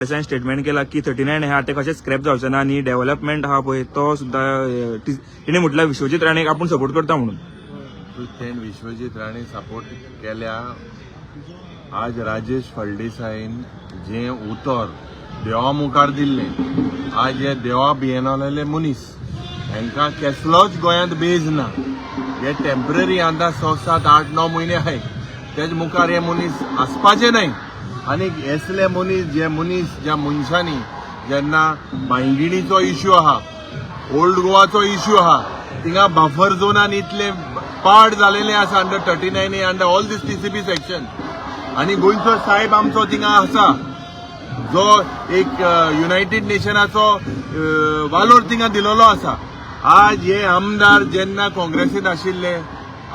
फळदेसायान statement केला की 39 हा ते कशेंच स्क्रॅप जावचें ना आनी डेव्हलपमेंट आहा पळय तो सुद्दां तिणें म्हटल्यार विश्वजीत राणेक आपूण सपोर्ट करता म्हणून. तेण विश्वजीत राणे सपोर्ट केल्या. आज राजेश फळदेसाईन जें उतर देवा मुखार दिल्लें, आज हे देवा भियेनलेले मनीस, हांकां केसलोच गोंयांत बेज ना. हे टेंपररी आतां 6, 7, 8, 9 म्हयने आहाय, तेज मुखार हे मनीस आसपाचे न्हय. आनी असले मनीस, जे मनीस ज्या मनशांनी जेन्ना बांयगिणीचो इश्यू आहा, ओल्ड गोवाचो इश्यू आहा, थिंगा बफर झोनान इतले पाड जालेले आसा under 39A, under all this TCP section, आनी गोंयचो साहेब आमचो थिंगा आसा, जो एक युनायटेड नेशनाचो वालोर थिंगा दिलेलो आसा. आज हे आमदार जेन्ना काँग्रेसीत आशिल्ले,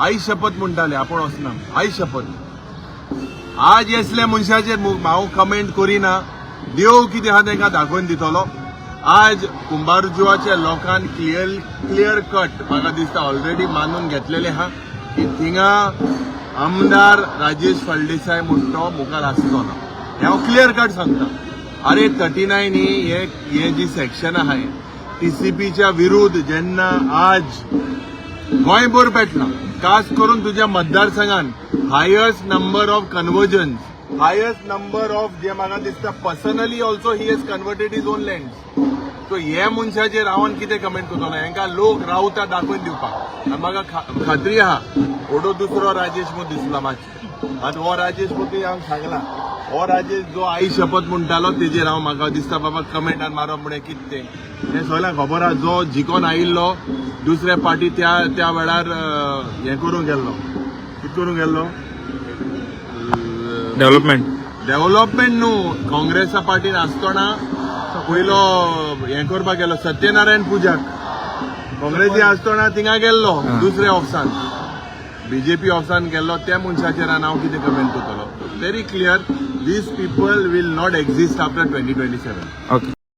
आई शपथ म्हणटाले, आपूण वचना, आई शपथ. आज असल्या मनशाचेर हांव कमेंट करिना. देव कितें आहा तांकां दाखोवन दितलो. आज कुंभारजुवाच्या लोकांक क्लियर क्लियर कट म्हाका दिसता ऑलरेडी मानून घेतलेले आहा की थिंगा आमदार राजेश फळदेसाय म्हूण तो मुखार आसचो ना, हें हांव क्लियर कट सांगता. अरे, 39 ही हे जी सेक्शन आहा, टीसीपीच्या विरुद्ध जेन्ना आज गोंयभर पेटला, खास करून तुझ्या मतदारसंघान highest number of conversion, highest number of जे म्हाका दिसता, personally also he has converted his own land. So हे मनशाचेर हांव कितें कमेंट करतलो? हांकां लोक रावता दाखोवन दिवपाक. आनी म्हाका खात्री आहा, ओडो दुसरो राजेश म्हूण दिसला मातशें. आतां हो राजेश म्हूण हांव सांगला, हो राजेश जो आई शपथ म्हणटालो, तेजेर हांव म्हाका दिसता बाबा कमेंटान मारप म्हणे कितें तें, हें सगळ्यांक खबर आहा. जो जिकोन आयिल्लो दुसऱ्या पार्टी, त्या त्या वेळार हें करूंक गेल्लो, कितें करूंक गेल्लो? डेव्हलपमेंट. डेव्हलपमेंट न्हू, काँग्रेसा पार्टीन आसतना पयलो हें करपाक गेलो, सत्यनारायण पुजाक काँग्रेसी आसतना थिंगा गेल्लो. दुसऱ्या ऑफिसान, बीजेपी ऑफिसान गेल्लो. त्या मनशाचेर हांव कितें कमेंट करतलो? Very clear, these people will not exist after 2027. Okay.